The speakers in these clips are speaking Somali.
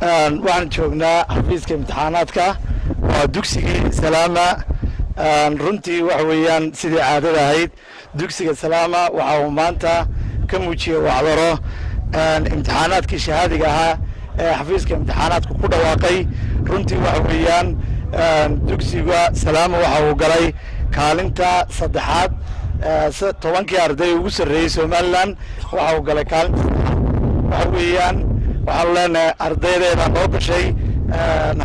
Waxaan joognaa xafiiska imtixaanaadka, waa dugsigii Salaama. Runtii waxa weeyaan, sidii caadada ahayd, dugsiga Salaama waxa uu maanta ka muujiyey wacdaro imtixaanaadkii shahaadiga ahaa ee xafiiska imtixaanaadku ku dhawaaqay. Runtii waxa weeyaan, dugsiga Salaama waxa uu galay kaalinta saddexaad. 10-kii arday ugu sarreeyey Somaliland waxa uu galay kaalinta saddexaad. Waxa weeyaan, waxaanu leenahay ardaydeeda noo gashay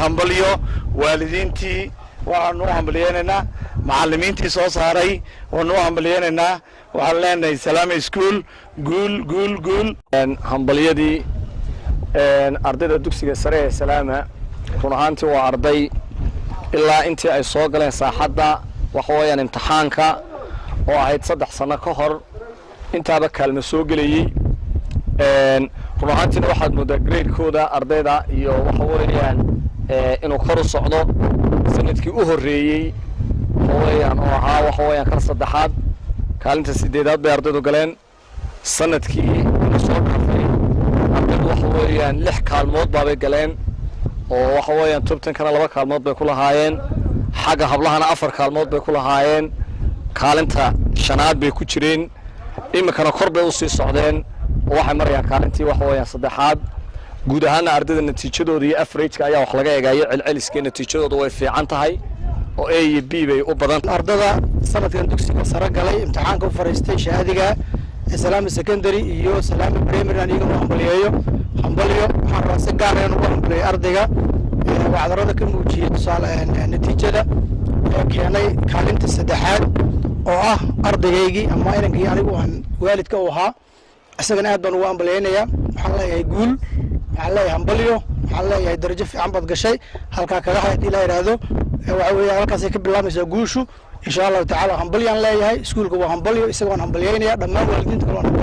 hambalyo, waalidiintii waxaanu u hambalyeynaynaa, macallimiintii soo saaray waanu u hambalyeynaynaa. Waxaanu leenahay Salaama School, guul, guul, guul. Hambalyadii ardayda dugsiga sare ee Salaama, run ahaantii waa arday ilaa intii ay soo galeen saaxadda, waxa weeyaan imtixaanka oo ahayd 3 sano ka hor, intaaba kaalmo soo gelayey. Run ahaantiina waxaad moodaa gradekooda ardayda iyo waxa weeyaan inuu kor u socdo. Sanadkii u horreeyey, waxa weeyaan, oo ahaa waxa weeyaan kal saddexaad, kaalinta sideedaad bay ardaydu galeen. Sanadkii ina soo dhaafay ardaydu waxa weeyaan lix kaalmood baabay galeen, oo waxa weeyaan top 10-kana laba kaalmood bay ku lahaayeen, xagga hablahana afar kaalmood bay ku lahaayeen, kaalinta shanaad bay ku jireen. Iminkana kor bay usii socdeen oo waxay marayaan kaalintii waxa weeyaan saddexaad. Guud ahaana ardayda natiijadooda iyo averageka ayaa wax laga eegayo, celceliska natiijadooda way fiican tahay oo A iyo B bay u badan. Ardada sanadkan dugsiga sare galay, imtixaanka u fariistay shahaadiga ee Salaama Secondary iyo Salaama Primary, aan iyagana u hambaliyeeyo, hambalyo. Waxaan rabaa si gaar ah in ugu hambaliyeeyo ardayga wacdarada ka muujiyey, tusaale, natiijada ee keenay kaalinta saddexaad, oo ah ardaygayagii ama inankii anigu aan waalidka u ahaa. Isagana aad baan ugu hambaliyeynayaa. Waxaan leeyahay guul, waxaan leeyahay hambalyo, waxaan leeyahay darajo fiican baad gashay, halkaa kaga hay. Haddii la yidhaahdo, waxa weeye halkaasay ka bilaabaysaa guushu, insha Allahu tacaala. Hambalyaan leeyahay iskuulka, waa hambalyo, isaga waan hambalyeynaya, dhammaan waalidiinta kale waan hambalyeynaya.